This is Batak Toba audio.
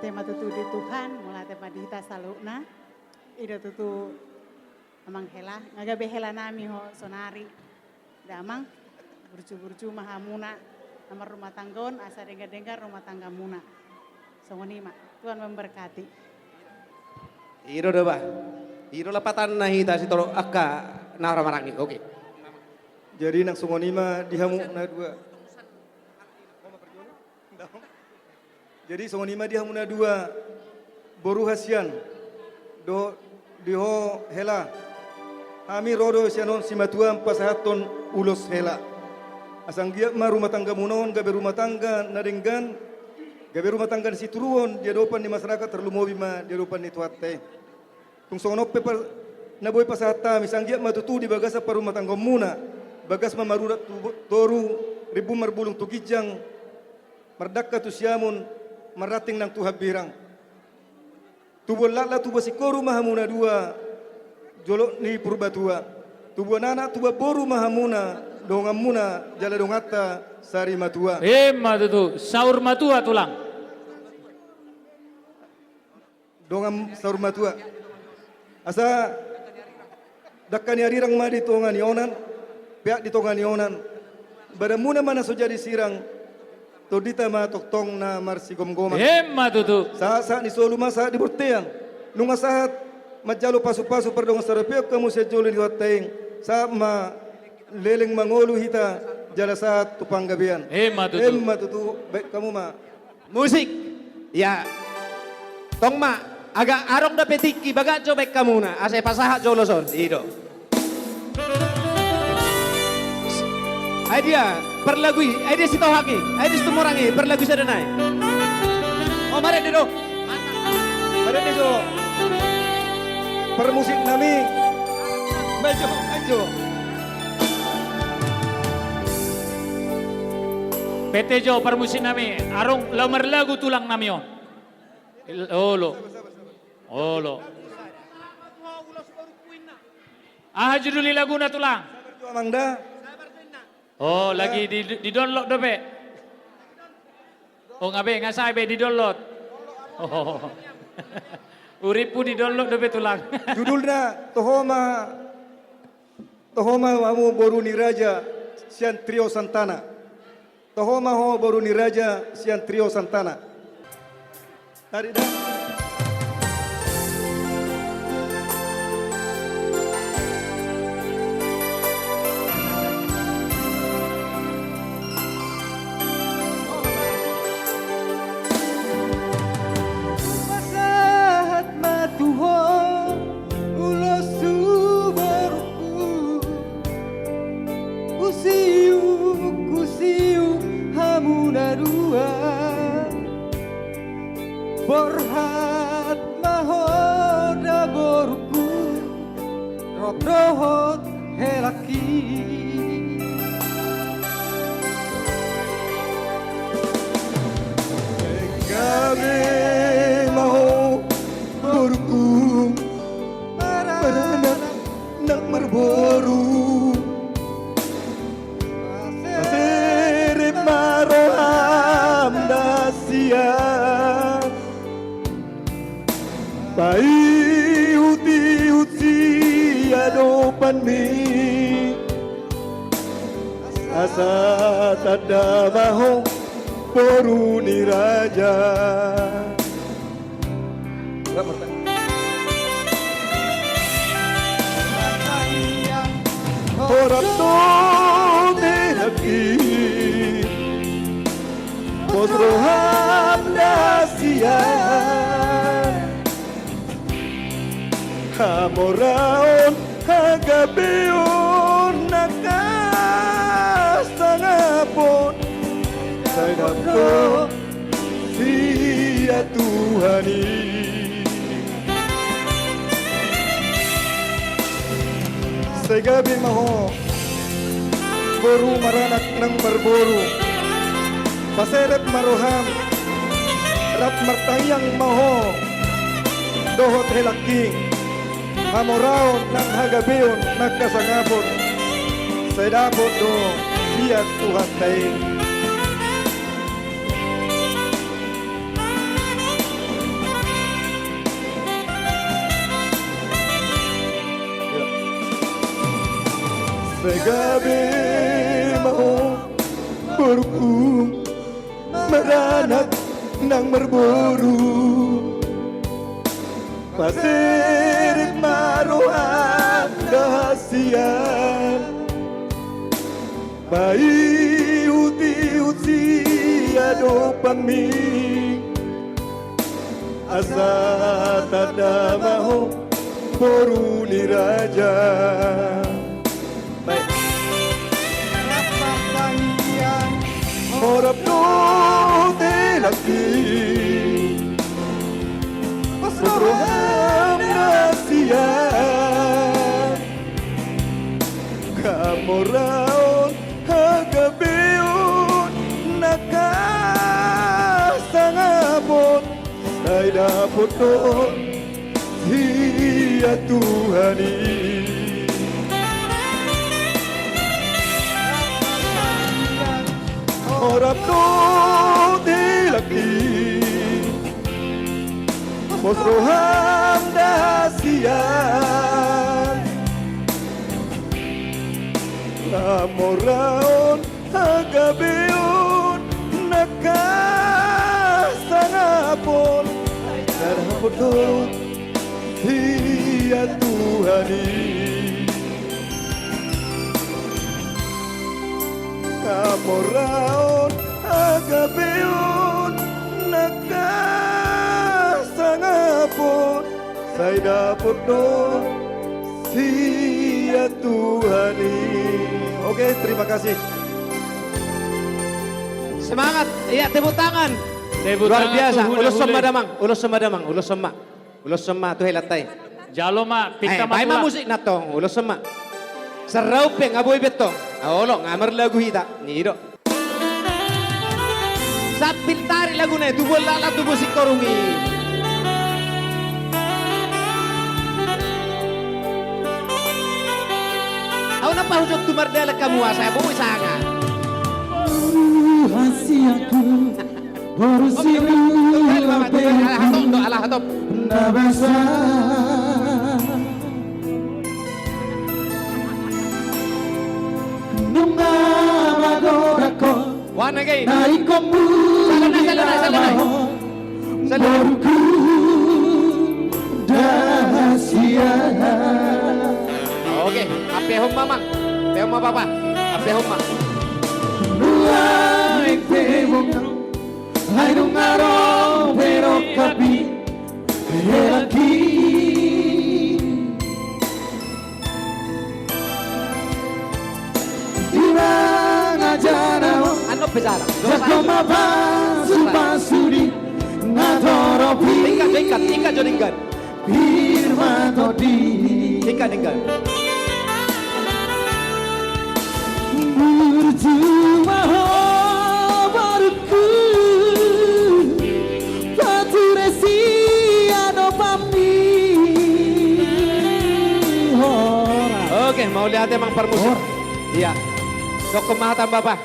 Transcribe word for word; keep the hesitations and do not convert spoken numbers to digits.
Mauliate ma tutu di Tuhan, mauliate ma di hita saluhutna. I do tutu amang hela, nga gabe hela nami ho sonari. Damang, burju-burju ma hamuna na marrumah tangga on, asa denggan-denggan rumah tanggamuna. Songon i ma, Tuhan memberkati. I do da bah. I do lapatanna hita sitorop angka na ra maranggi. Oke. Jadi nang songon i ma di hamu na dua. Jadi songon i ma di hamu na dua, boru hasian, dohot di ho hela. Hami ro do sian on simatua pasahathon ulos hela. Asa anggiat ma rumah tanggamuna on gabe rumah tangga na denggan, gabe rumah tangga ni situruon di adopan ni masyarakat, tarlumobi ma di adopan ni Tuhanta i. Tung songon on pe par-, na boi pasahat hami, sai anggiat ma tutu di bagasan parrumatanggaonmuna, bagas ma marurat tu bo-, toru, rimbun marbulung tu ginjang, mardangka tu siamun, marranting nang tu hambirang. Tubuan laklak, tubuan singkoru ma hamuna dua, jolok ni Purbatua. Tubuan anak, tubuan boru ma hamuna, donganmuna, jala donganta sari matua. Emma tutu, saur matua tulang. Dongan saur matua. Asa dangka ni arirang ma di tonga ni onan, peak di tonga ni onan. Badanmuna ma na so jadi sirang, tondinta ma tongtong na marsigomgoman. Emma tutu. Sahat-sahat ni solu ma sahat di bontean. Nunga sahat manjalo pasu-pasu pardongan saripeon hamu sian jolo ni Tuhanta i. Sahat ma leleng mangolu hita jala sahat tu panggabean. Emma tutu. Emma tutu, baen hamu ma. Musik. Ya. Tong ma, agak arong dope tingki, bagas jo baen hamuna, asa pasahat jolo son. I do. Ai dia, parlagu i, ai dia Sitohang i, ai dia Situmorang i, parlagu sada nai. O, marende do. Marende jo. Parmusik nami. Maju, maju. Pete jo parmusik nami, arong laho marlagu tulang nami on. Olo. Olo. Aha judul ni laguna tulang? Amang da. O, lagi di, di download dope. O, nga be, nga sae be di download. O. Urippu di download dope tulang. Judulna Toho ma Toho ma hamu boru ni raja sian Trio Santana. Toho ma ho boru ni raja sian Trio Santana. Tarik da. Pasahat ma tu ho ulos tu borungku. Husiung, husiung hamu na dua. Borhat ma ho da borungku, rap dohot helangki. Gabe ma ho borungku, maranak nang marboru. Paserep ma roham da sian paihut-ihut sian adopanmi. Asa tanda ma ho boru ni raja. Rap martangiang. Ho rap dohot helangki, pos roham da sian hamoraon, hagabeon, nang hasangapon. Sai dapot sian Tuhan i. Sai gabe ma ho boru maranak nang marboru. Paserep ma roham, rap martangiang ma ho dohot helangki. Hamoraon nang hagabeon nang hasangapon, sai dapot do sian Tuhanta i. Gabe ma ho borungku, maranak nang marboru. Paserep ma roham da hasian, paihutihut siadopanmi. Asa tanda ma ho boru ni raja. Baik. Horab dohot helangki, pos roham da hasian. Hamoraon, hagabeon, nangkin hasangapon, sai dapot do sian Tuhan i. Horab dohot helangki, pos roham da hasian. Hamoraon, hagabeon, nangkin hasangapon, sai dapot do sian Tuhan i. Hamoraon, hagabeon, nangkin hasangapon, sai dapot do sian Tuhan i. Oke, terima kasih. Semangat. Iya, tepuk tangan. Tepuk tangan. Luar biasa. Ulos ma damang, ulos ma damang, ulos ma. Ulos ma tu helanta i. Jalo ma, pinta ma tulang. Baen ma musik nantong, ulos ma. Serau pe nga boi be tong. Olo, nga marlagu hita. Ni do. Sampil tarik laguna i, tubuan laklak tubuan singkoru i. Au na pahujung tu mardalan hamu asa boi sanga. Hasianku, boru sinua pe, ala hatop do, ala hatop. Na basa. Nunga magodang ho. Wana gei. Na ingkon muli. Sala na, sala na, sala na. Borungku da hasian. Oke, ampehon ma, Mang. Ampehon ma, Papa. Ampehon ma. Nuaeng pe bungka, ai nunga ro pe rongkapmi, helangki. Di mangajar ho. Annon pe jala. Jala ho ma pasupasu di natorop i. Tingkat, tingkat, tingkat jo tingkat. Pir ma tondi. Tingkat, tingkat. Burju ma ho borungku, pature siadopanmi. Hora. Oke, mauliate Mang Parmusik. Hora. Iya. Dokkon ma hata, Bapa.